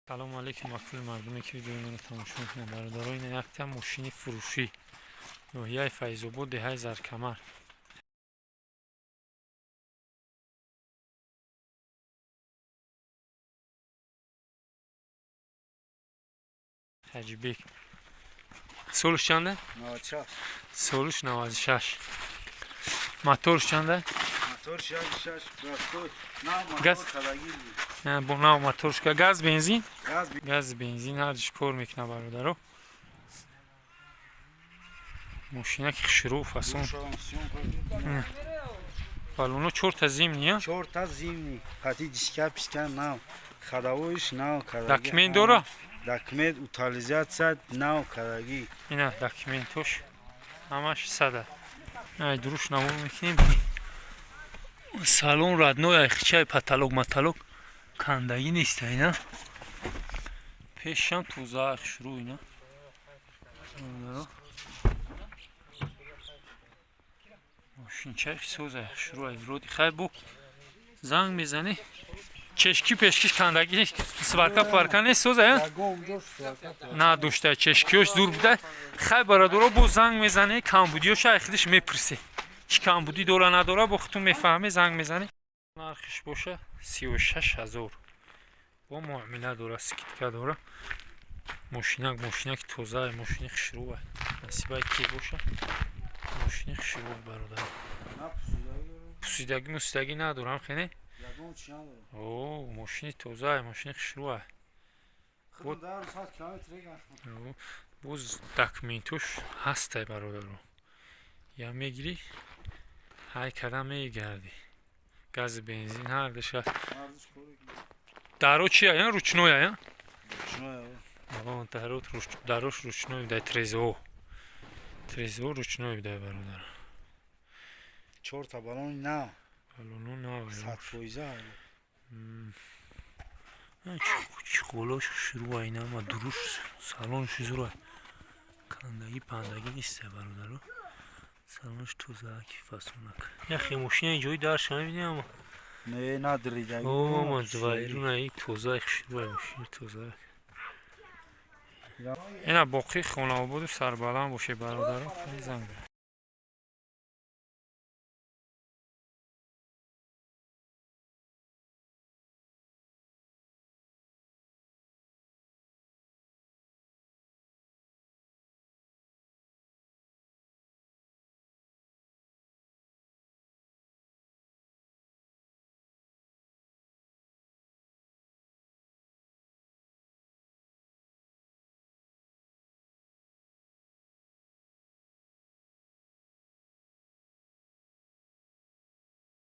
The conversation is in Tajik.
Салому алейкум ба кулли мардуме, ки видеои маро тамошо мекунанд. Бародаро, ина якта мошини фурӯшӣ, ноҳияи Файзобод, деҳаи Заркамар. Ҳаҷибек. Солш чанда? 96. Солш 96. Моторш чанда? Мотор 6, простой. Нав мотор. Газ. Хадаги. Бо нав моторшка, газ, бензин? Газ. Газ, бензин, ҳардиш кор мекунад, бародаро. Мошинаки хушрӯ, фасон. Балоно чорта зимний. Чорта зимний. Хати диска писка нав. Ходовой ш нав кадаги. Документ дора? Документ, утилизация нав кадаги. Ина документош ҳамаш сада. Ай дуруш навор мекунем. Салон родной, ай хичай потолок матолок кандагӣ нест, ина. Пешам тоза, хушрӯ ина. Бародаро. Мошинчаи соза, хушрӯ, ай вроде хай бу занг мезанӣ. Чешки пешкиш кандагӣ нест, сварка фарка нест, соза, я? Ягон ҷош сварка. Надошта, чешкиёш зур буда. Хай, бародаро, бо занг мезанӣ, камбудиёша ай худаш мепурсӣ. Чӣ камбудӣ дора, надора, бо худтун мефаҳмӣ, занг мезанӣ. Нархиш боша 36 000. Бо муомила дора, скидка дора. Мошинак, мошинаки тоза, мошини хушрӯа. Насибай ки боша. Мошини хушрӯ, бародар. Пусидагӣ мусидагӣ надорам, хене? Ягон чи надорам. О, мошини тоза, мошини хушрӯа. Худам дар 100 километр гаштам. Боз документош ҳастай, бародаро. Я мегирӣ, ҳай карда мегардӣ. Гази, бензин ҳардаш ҳаст. Арзиш кори. Даро чи ая? Ручной ая? Ручной. О, дарош ручной дай, трезо. Трезо ручной дай, бародар. Чорта балони нав. Балоно нав. 100%. Чиқолош шуруа ина ма дуруш салонш зура. Кандагӣ пандагӣ нест, бародаро. Салонш тозаки, фасонак. Яхе мошина ҷои дарша мебинем ама. Не, надридаги. О, ма вайруна и тоза, шуруа мошини тоза. Ина боқӣ хонаободу сарбаланд боше, бародаро. Занг.